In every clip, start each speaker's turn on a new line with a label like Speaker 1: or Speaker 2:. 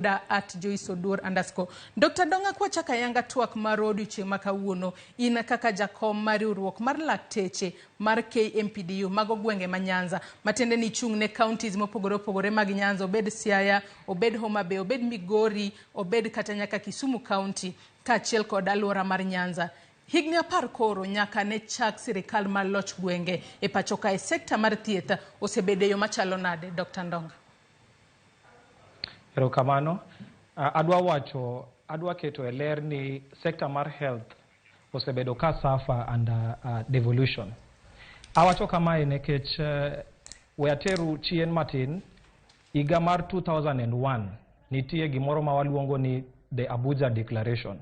Speaker 1: @JoyceOduor_. Dr. Ndonga, kwachako ayanga twak mar odiochieng' ma kawuono, in kaka jakom mar riwruok mar lakteche mar KMPDU mago gwenge ma Nyanza, matiende ni ichung' ne counties mopogore opogore mag Nyanza, obed Siaya, obed Homa Bay, obed Migori, obed kata nyaka Kisumu County, kaachiel kod alwora mar Nyanza. Higni 10 koro nyaka ne chak sirikal mar loch gwenge e pacho kae, sekta mar thieth osebedo e yo machalo nade, Dr. Ndonga?
Speaker 2: Erokamano. Adwa wacho, adwa keto e ler ni sector mar health osebedo ka suffer under devolution. Awacho kamae nikech we ateru chien matin, higa mar 2001 nitie gimoro ma waluongo ni the Abuja Declaration.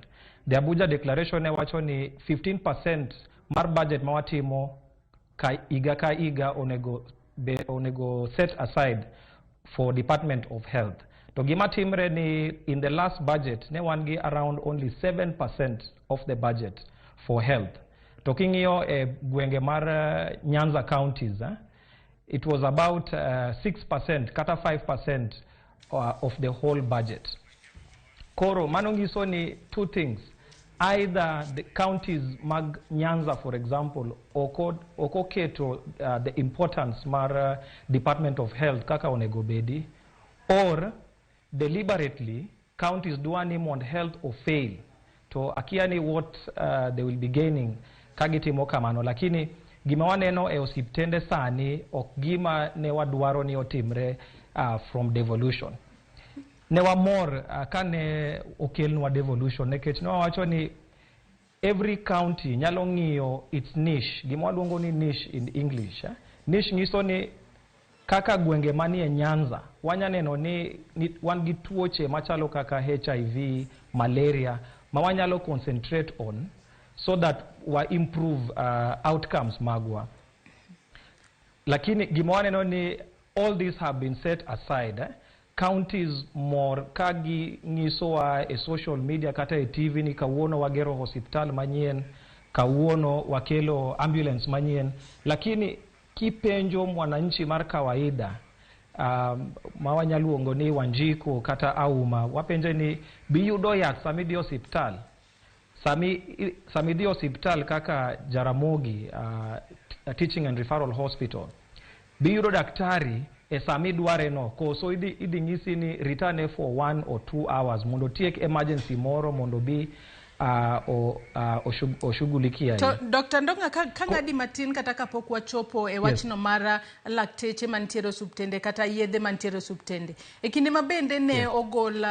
Speaker 2: The Abuja Declaration ne wacho ni 15% mar budget ma watimo ka higa ka higa onego set aside for Department of Health. To gima timre ni in the last budget ne wan gi around only 7% of the budget for health. To king'iyo e gwenge mar Nyanza counties, it was about 6% kata 5% of the whole budget. Koro mano nyiso ni two things. Either the counties mag Nyanza, for example, ok oketo the importance mar Department of Health kaka onego bedi, or deliberately counties dwa ni mondo health ofail. To akia ni what they will be gaining ka gitimo kamano, lakini gima waneno e osiptende sani ok gima ne wadwaro ni otimre from devolution. Ne wamor kane okelnwa devolution nikech ne wawacho ni every county nyalo ng'iyo its niche, gima waluongo ni niche in English. Eh? Niche nyiso ni kaka gwenge manie Nyanza wanya neno ni wan gi tuoche machalo kaka HIV, malaria ma wanyalo concentrate on so that wa improve outcomes magwa. Lakini gima waneno ni all these have been set aside. Eh? Counties mor ka ging'isowa e social media kata e TV ni kawuono wagero hospital manyien, kawuono wakelo ambulance manyien, lakini kipenjo mwananchi mar kawaida ma wanyaluongo ni Wanjiku kata Auma, wapenje ni biyudo yath sama idhi osiptal. Sami idhi osiptal kaka Jaramogi Teaching and Referral Hospital, biyudo daktari e sama idware no, koso idhi nyisi ni ritane for 1 or 2 hours mondo otiek emergency moro mondo bi oshughulikie.
Speaker 1: To Dr. Ndonga, ka ng'adi matin kata kapok wachopo e wachno mar lakteche mantiere osuptende kata yedhe mantiere osuptende. E kinde ma bende ne ogol